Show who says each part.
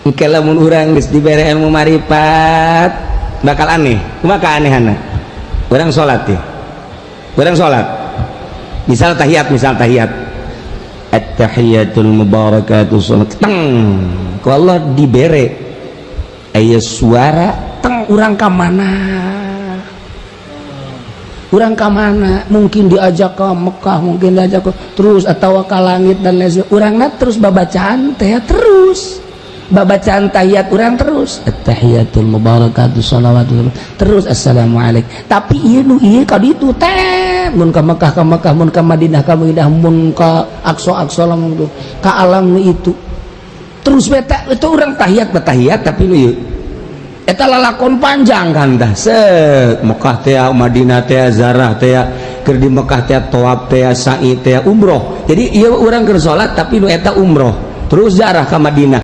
Speaker 1: Engke lamun urang geus dibere ilmu marifat bakal aneh. Kumaha keanehanna? Urang salat ya, urang salat, misal tahiyat, misal tahiyat, "At-tahiyatul mubarakatuh," salat teng, ku Allah dibere aya suara teng, urang ka mana, urang ka mana, mungkin diajak ke Mekah, mungkin diajak ke terus atau ke langit dan lain sebagainya. Urangna terus babacaan teh, terus babacaan tahiyat urang, terus "At-tahiyatul mubarakatuh salawatu," terus "Assalamualaikum," tapi ieu nu ieu ka ditu teh, mun ka Mekah ka Mekah, mun ka Madinah ka Madinah, mun ka Aqsa Aqsa, lamun ka alam nu itu terus beta itu urang tahiyat tahiyat, tapi nu ieu eta lalakon panjang kan dah, set Mekah teh, Madinah teh, zarah teh, keur di Mekah teh, tawaf teh, sa'i teh, umroh. Jadi ieu urang keur salat, tapi nu eta umroh terus zarah ka Madinah.